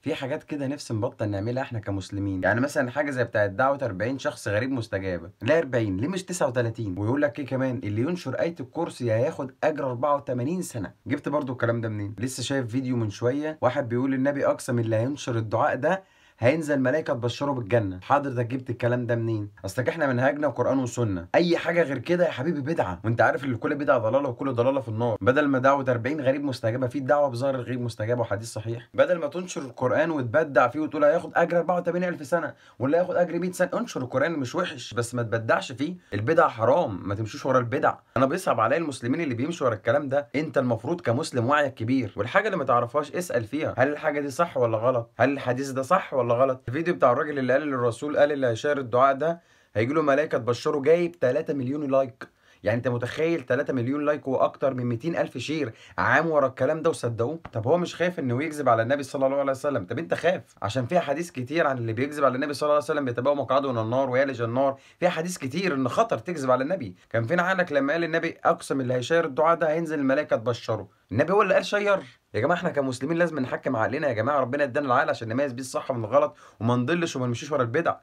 في حاجات كده نفسي نبطل نعملها احنا كمسلمين، يعني مثلا حاجة زي بتاعه دعوه 40 شخص غريب مستجابة، لا 40 ليه مش 39؟ ويقول لك ايه كمان، اللي ينشر ايه الكرسي هياخد اجر 84 سنة. جبت برضو الكلام ده منين؟ لسه شايف فيديو من شوية واحد بيقول النبي اقسم اللي هينشر الدعاء ده هينزل ملائكة تبشره بالجنة. حضرتك جبت الكلام ده منين؟ اصلك احنا منهجنا قران وسنة، اي حاجة غير كده يا حبيبي بدعة، وانت عارف ان كل بدعة ضلاله وكل ضلاله في النار. بدل ما دعوه 40 غريب مستجابة، في دعوه بظاهر الغيب مستجابة وحديث صحيح. بدل ما تنشر القران وتبدع فيه وتقول هياخد اجر 84000 سنة ولا هياخد اجر 100 سنة، انشر القران مش وحش بس ما تبدعش فيه. البدع حرام، ما تمشوش ورا البدع. انا بيصعب عليا المسلمين اللي بيمشوا ورا الكلام ده. انت المفروض كمسلم وعيك كبير، والحاجة اللي ما تعرفهاش اسال فيها، هل الحاجة دي صح ولا غلط؟ هل الحديث ده صح ولا غلط؟ الفيديو بتاع الراجل اللي قال للرسول قال اللي هيشير الدعاء ده هيجي له ملائكة تبشره، جايب 3 مليون like. يعني انت متخيل 3 مليون like واكتر من 200 الف share عام ورا الكلام ده وصدقوه؟ طب هو مش خايف انه يكذب على النبي صلى الله عليه وسلم؟ طب انت خاف؟ عشان في احاديث كتير عن اللي بيكذب على النبي صلى الله عليه وسلم بيتبوأ مقعده من النار ويلج النار، في احاديث كتير ان خطر تكذب على النبي. كان فين عقلك لما قال النبي اقسم اللي هيشير الدعاء ده هينزل الملائكة تبشره؟ النبي هو اللي قال share. يا جماعة احنا كمسلمين لازم نحكم عقلنا يا جماعة، ربنا ادانا العقل عشان نميز بيه الصح من الغلط وما نضلش وما نمشيش ورا البدع.